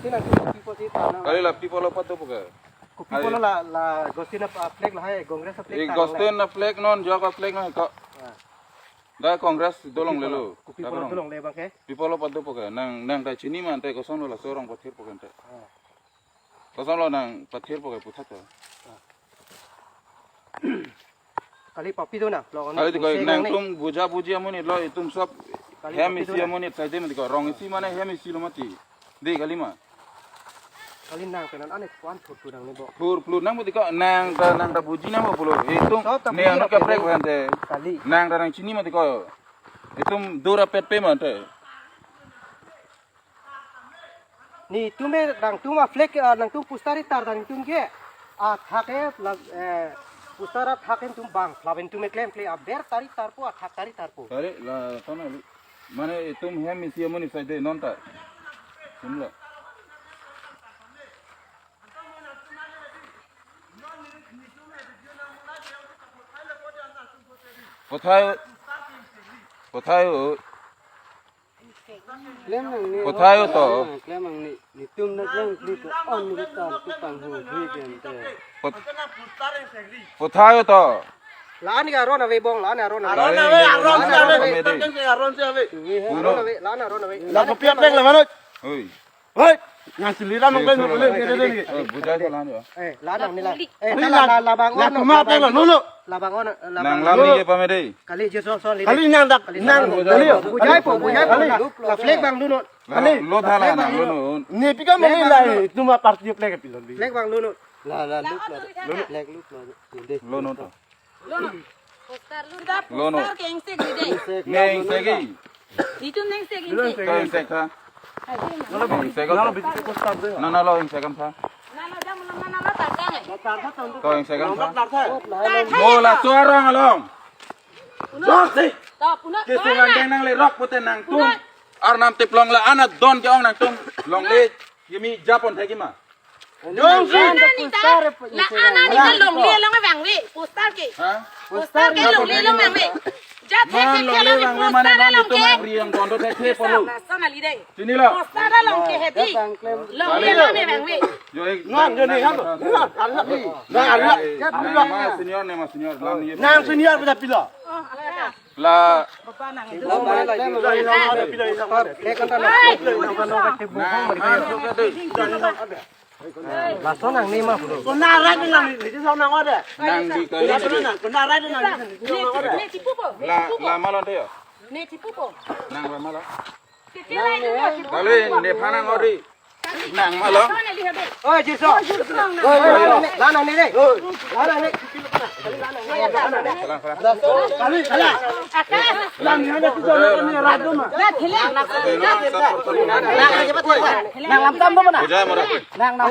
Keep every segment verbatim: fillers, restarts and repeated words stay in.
Sila tu kopi po si tanang. Kali la pi apotlo pado po ke. Kopi apotlo la, la Gostin a flag lahai, Congress a flag. Eh, tanang Gostin a flag non, jok a flag non ko. Ah. Da Congress dolonglelo. Kopi apotlo dolongle abang ke. Pi apotlo pado po ke. Nang, nang ta chinima ante kosonlo laso arong pathir po ke ante. Ah. Kosonlo nang pathir po ke puthot to. Kali papi do na, lo. Kali dei ko, nang tum buja buji amonit lo, itum sob. Kali hem papi do isi na. Amonit saide mati ko, rong isi mane hem isi lo mati. Dei kali ma. Kali nang penan ane kuan thur thur nang ne bo. Thur thur nang mati ko, nang ta, nang ta buji nang bo pulo. Itum sob ta ne buji anu na kaprek pelo. Bhante. Kali. Nang ta nang chini mati ko. Itum dura pet pe mante. Netum me nangtum a flag, ah, nangtum poster ri tar ta netum ke. Athak ke la, eh, poster athak ke netum bang, lapen netum me klemkle aber tari tarpo, athak tari tarpo. Tari la tona li. Mane itum hem isi amonit saide non ta. Simla. Pothai, pothai o. Klem nang ni. Pothai o to. Klem nang ni, netum na klem kli ko on ni ta tu pang hu hui ken te. Pot-, pothai o to. La-an ke aron ave bong, la-an aron ave. Aron ave, aron ave, aron ave. Aron ave, la-an aron ave. La kopi a flag la mano. Oi. Hoi, nang siliran nang klem nang klem ke dei. Eh, buja jalan ya. Eh, la nang ni la. Eh, la, la, la, labang la on, tuma labang pelo, no, no. Labang on, labang. Nang lam ni ye pame dei. Kali je so, so li. Kali nang dak, kali nang, nang kali yo. Bujai po, bujai po. Kali. La, la flag bang dun non. Kali. Lo thala nang lo non. Ni pi ka mali la, tuma party flag pilo li. Flag bang dun non. La, la, look, la, look, flag look, la, dei. Lo non to. Lo non. Poster lo. Lo non. Poster ke ingsek di dei. Ne ingsek ke. Netum ne ingsek, ingsek. Ko ingsek tha. Ingsek ko. Na na lo ingsek kam tha. Na na jam na na lo tar tang. Ko ingsek kam tha. Mo laso arong along. Uno. Stop, uno. Kesungan deng nanglerok pute nangtum. Arnam tiplong la-an adon ke-ong nangtum. Longle. Kimi japon thek ma. Jongsi. La-an ni ta, la-an ni ta longle along vangve, poster ke. Ha? Poster ke longle along vangve. Jat he non ke longle vangve mane poster non along itum ke. Ang riang kondo thek he polo. Lason ali dei. Sini lo. Poster along ke he dei. Longle along vangve. Jo ek. Non jo ni ham. Non, non, non. Nang senior ne ma senior. Nang senior pada pilo. Oh, ala ta. La. Lason ang ni ma pulo. Kona right nang ni, ni song nang ode. Nang di kali. Kona right nang ni, ni song nang ode. Ne chipu po. La, la malon te yo. Ne chipu po. Nang la malon. Kali ne phanang ode. Nang malon. Oi, Jiso. Oi, oi, oi, la nang ni dei. La nang ni. Kali, kali. Nang lam tam do mana? Nang lam tam do mana? Bujai mora. Nang lam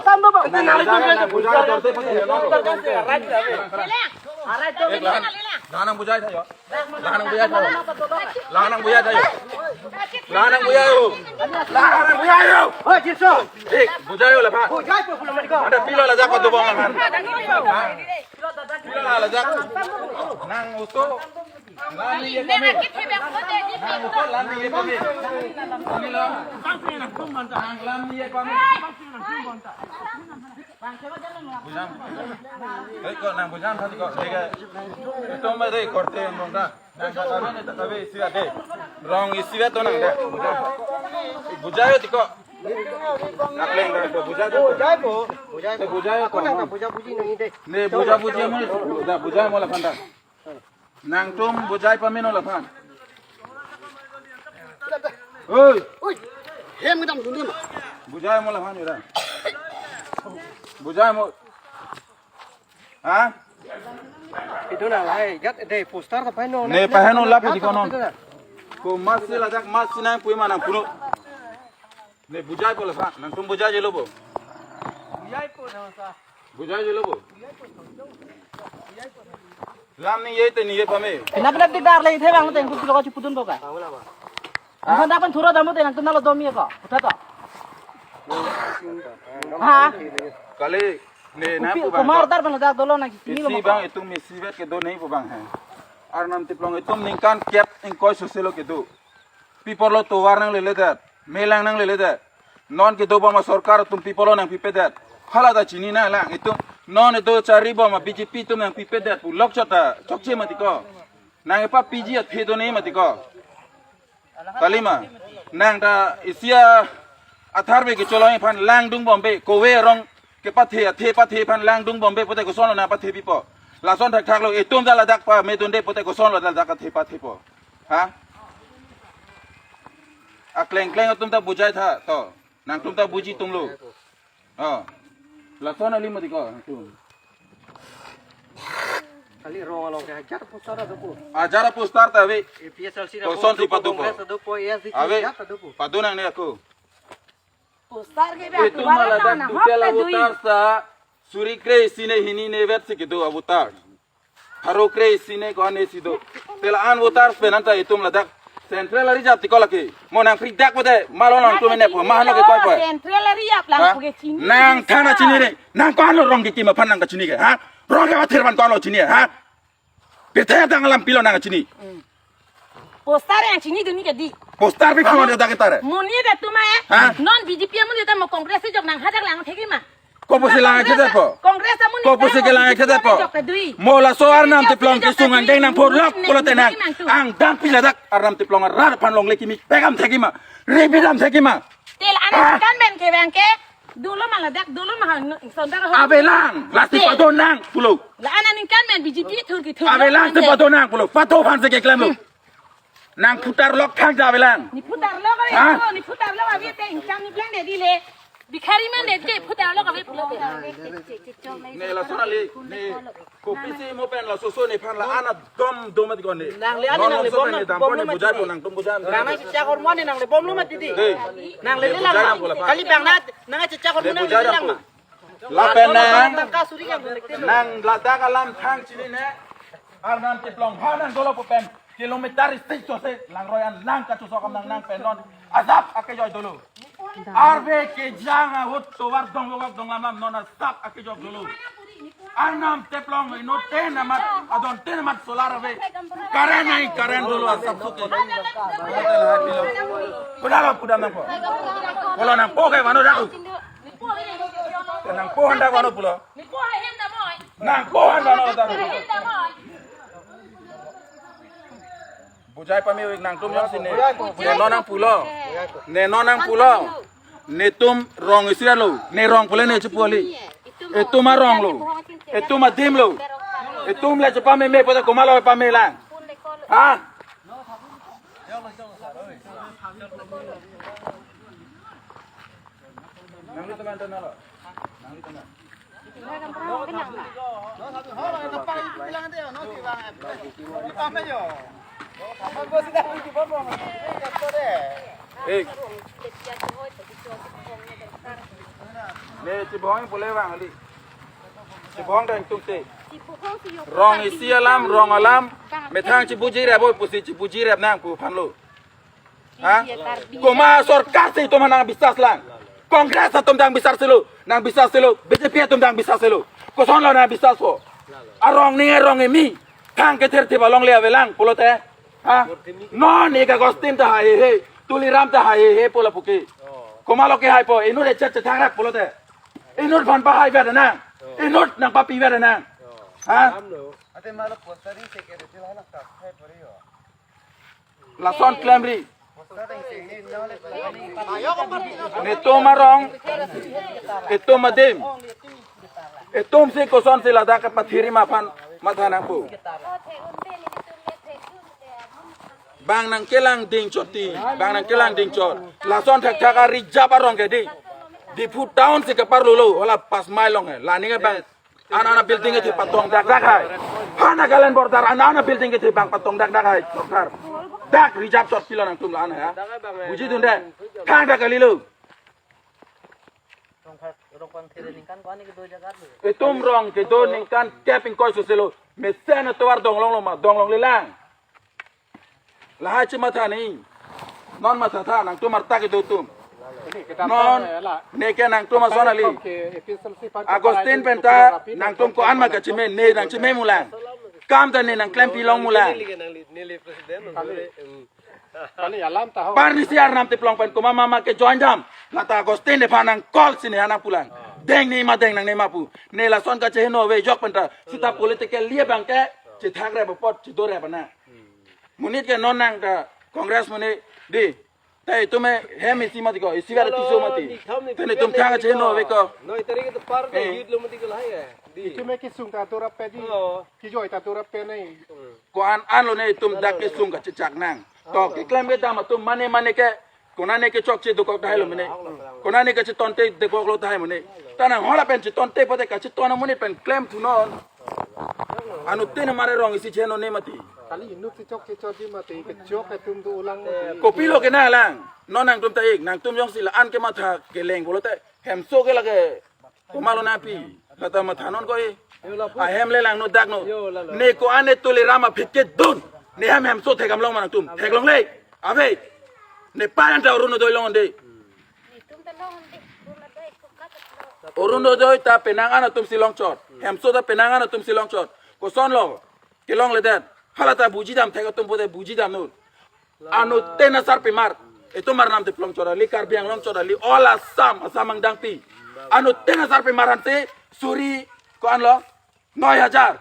tam do mana? Nang lam tam do mana? Bujai dorte pati. Nang bujai tha yo. Lanang bujai tha yo. Lanang bujai tha yo. Lanang bujai yo. Lanang bujai yo. Hoi, Jiso. Eh, bujai yo laphan. Bujai po pulo mari ko. Ada pilo lajak ko dobong laphan. Ha? Pilo lajak. Nang uso. Lam ni ye pame. Nang uso lam ni ye pame. Ini lo. Nang lam ni ye pame. Bujang. Hei, ko nang bujang tadi ko. Dega. Itu mai dei korte yang bongda. Nang kakabe ne kakabe isi ade. Rong isi ade to nang da. Bujang. Bujang yo tiko. Nakleng da to bujang to. Bujang po. Bujang. Bujang yo to. Bujang bujang nang ide. Ne bujang bujang mo. Da bujang mo laphan da. Nangtum bujai pame non laphan. Oi. Oi. Hem kedam dunia ma. Bujai mo laphan ira. Bujai mo. Ha? Itu na lahai, jat dei poster ta paheno. Ne paheno lap di konon. Ko mas si lajak mas si nang pui ma nang puno. Ne bujai po laphan, nangtum bujai je lo bo. Bujai po na sa. Bujai je lo bo. Lam ni ye te ni ye pame. Pina pina tik dar le the bang te ku lo ko chipudun bo ka. Ang dapan thuro damu te nangtum nalo dom ye ko. Utha to. Ha? Kali ne na pu bang. Kumar dar pala dak dolo na kini lo. Isi bang itum isi vet kedo nei pu bang hai. Arnam tiplong itum ningkan kep ingkoi soselo kedo. Pi apotlo tovar nangleledet, me lang nangleledet. Non kedobom asorkar atum pi apotlo nangpipedet. Hala ta chinine lang itum. Non itum charibom a-B J P atum nangpipedet pu lok chot ta chokche mati ko. Nang epapiji athe done mati ko. Kalima. Nang ta isi a-atharve kecholong aphan lang dungbombe, kove arong kepathe, athe pathe aphan lang dungbombe pote kosonlo nangpathe pipo. Lason thakthaklo, itum ta ladak pamedunde pote kosonlo ladak athe pathepo. Ha? Akleng kleng atum ta bujai tha to. Nangtum ta buji tunglo. Oh. Lason kali mati ko nangtum. Kali rong along ke hajar poster do po. Hajar poster ta ave. APHLC do po, koson si padu po. Congress do po, ASDC Ave. Hajar do po. Padu nangne ako. Poster ke itum malah dak dutel a-voter sa suri kre-isi ne hini ne vet si kedo a-voter. Pharo kre-isi ne ko-an isi do. Te la-an voters pen anta itum ladak Central a-reserve tiko lake. Mo nangprik dak pote, malo nangtum ne po, mahano ke koi po. Central a-reserve lang Ha? Puke chini. Nang thana chini re. Nang ko-anlo rong kekim aphan nang kachini ke, ha? Rong ke athir aphan ko-anlo chini, ha? Pirthe adang alam pilo nang kachini. Poster yang chinidunde ke di. Poster pi phone dak kita re. Monit atum eh. Ha? Non B J P amonit atum mo Congress si jok nang hadak lang thekji ma. Kopusi lang akhedetpo? Congress amonit Kopusi ke lang akhedetpo? Jok kedui. Mo laso Arnam Teplong kesung angdeng nang phorlok pulote nang. Angdeng pi ladak Arnam Teplong arat aphan longle kimi pekam thekji ma. Ribidam thekji ma. Te la-an Ah. Kan men ke bang ke. Dolo ma ladak, dolo ma han, sondar ho. Ave lang, lasi Te. Pado nang pulo. La-an aningkan men B J P thur kethur. Ave lang, si pado nang pulo. Pado aphan si keklemlo. Nang putar lok thang ja ave lang. Ne putar lok ave Ha? Ni putar lok ave te ingkam ni plan de di le. Bikhari man de ke putar lok ave pulo. Ne lason kali, ne kopisi mo pen laso so nephan la-an adom dom mati ko ne. Nangle ani Non nangle laso bom pen na, ne dam bom ko ne na bujai mati. Ko nangtum bujai. Nang nang cecak hormone nangle bomlo mati di. Dei. Nangle Ne le bujai lang nang ma. Bola pa. Kali bang na, nang cecak Ne hormone bujai nangle nang lang ma. Bola. Lapen nang, Nang ka suri yang lekte. Nang ladak alam thang chinine. Arnam Teplong ha nang dolo pu pen kilometer isi chose langroi an lang kachosok am nang nang pen non. Ajat akejoi dolo. Arve kejang ahut tovar dong logak dong lamam non asap akejok dolo. Arnam Teplong inut ten amat adon ten amat solar ave. Current nai current dolo asap soke. Kuda lo kuda nangpo. Pulo nangpo ke mano dak. Nangpo handa mano pulo. Nangpo handa mano dak. Bujai pame wik nangtum jongsi ne. Ne non nangpulo. Ne non nangpulo. Netum rong isi lo. Ne rong pule ne chepu kali. Etum arong lo. Etum adim lo. Etum le chepameme pote komatlo pame lang. Ha? Nangli teman teman lo. Nangli teman. Eh. Ne chibong pule bang kali. Chibong dang tung te. Rong isi alam, rong alam. Methang chibuji rep oi pusi chibuji rep nang pu aphan lo. Ha? Komat sorkar si itum nang bisas lang. Congress atum dang bisas selo, nang bisas selo, B J P atum dang bisas selo. Kosonlo nang bisas ko. Arong ni arong emi. Thang kether thiba longle ave lang pulote. Ha? Non ik Agustin ta hai he, Tuliram ta hai he pulo puke. Komatlo ke hai po, inut echet chetang rak pulote. Inut aphan pahai vet nang. Inut nangpapi vet nang. Ha? Ate malo postering secretary la na tak hai pori ho. Lason klemri. Netum arong, etum adim, etum si kosonsi ladak kepathiri ma aphan matha nangpo. Bang nangkelang ding chot ti, bang nangkelang ding chot. Lason thakthak a-reserve arong ke di. Diphu town si keparlo lo, hala pas mile long he. La ning bang Ana ana building kethe patong dak dak hai. Ha Nagaland border ana ana building kethe bang patong dak dak hai. Sorkar. Dak reserve chot pilo nangtum la-an ha. Bujidunde. Thang dak kalilo. Etum rong kedo ningkan kep ingkoi soselo. Mesen atovar donglonglo ma, donglongle lang. Lahai chematha ni. Non mathatha nangtum arta kedo atum. Non neke nangtum ason kali. Agustin penta nangtum ko-an ma kacheme, ne nangcheme mulang. Kam ta ne nangklempi long mulang. Kali alam ta ho. Parnisi arnam tiplong pen komat mama ke join dam. Lata Agustin nephan nang call si ne nang pulang. Deng ne ma deng nangne ma pu. Ne lason kacheheno ave jok penta. Sita political liye bang ke. Chethak rep apot chedor rep ana. Monit ke non nang ta Congress monit dei. Te itum hem isi mati ko, isi bar tiso mati. Te netum thang kacheheno ave ko. Noi tarik itu par Eh. Youth lo mati ko lahai ya. Dei. Itum ke kesung ta atur ape dei. Oh. Kejoi ta atur ape nai. Ko-an an lo ne itum dak kesung kachechak nang. To keklem kedam atum mane mane ke. Konane kechokche dokok tahai lo mene. Konane kachetonte dokok lo tahai mene. Ta nang hol apen chetonte pote kacheton amonit pen klemthunon. Anuttin amare rong isi cheno ne mati. Kali inut si chokche chot di mati, kechok atum do ulang mati. Kopilo ke nanglang. Non nangtum ta ik, nangtum jongsi la-an kematha keleng pulote. Hemso ke lake. Komat lo napi. Lata mathanon ko e. Ahem le lang no dak no. Ne ko-an ne Tuliram aphi kedun. Ne hem hemso thekdam long ma nangtum. Theklong le. Ave. Ne paran ta Orunodoi longle. Orunodoi ta penang an atum si longchot. Hemso ta penang an atum si longchot. Koson lo. Kelongledet. Hala ta buji dam thek atum pote buji dam non. Anuttin asarpimar. Itum arnam tiplong chot kali, Karbi Anglong chot kali, all Assam, Assam angdangpi. Anuttin asarpimar ansi suri ko-an lo? Noi hajar.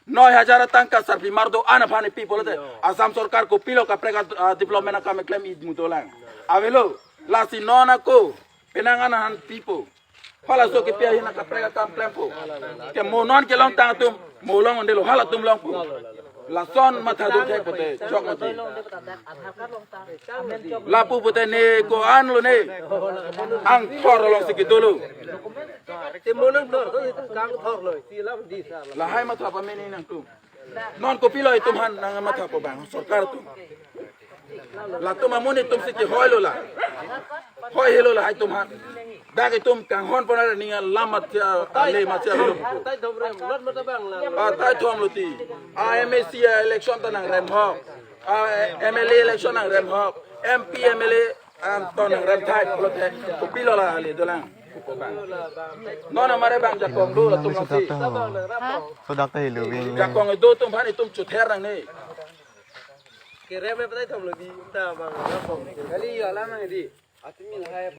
Noi hajar tangka sarpimar do-an aphan ipi pulote. Assam sorkar kopilo kaprek a, a, development akam keklem id mudolang. Avelo, lasi non ako, penang an aphan pipo. Halaso kepi ahin kaprek akam klempo. Ke mo non kelongtang atum, mo longledetlo halatum longpo. Lason matha do thek pote, chok mati. Lapu pote ne ko-an lo ne. Angthor alongsi kedo lo. Te mo nangthor, to itum kangthor lo, si lam di sa. Lahai matha pamene nangtum. Non kopilo itum aphan nang matha po bang, sorkar atum. Latum amonit atum si kehoi lo la. Hoi helo lahai atum aphan. Dak itum kanghon pon aning alam matha ale matha lo. Tai thom rem, lot mata bang la. Ah, tai thom lo ti. Ah, M A C election ta nangrem hok. Ah, M L A election nangrem hok. M P, M L A, ah, to nangrem thai pulote. Kopilo la ale dolang. Non amare bang jakong do latum Kami lasi. Sudah tahu. Sudah tahu lu ini. Jakong do atum aphan itum chother nangne. Kerem e patai thom lo di, ta bang la thom. Kali alam nang di. Atum min hai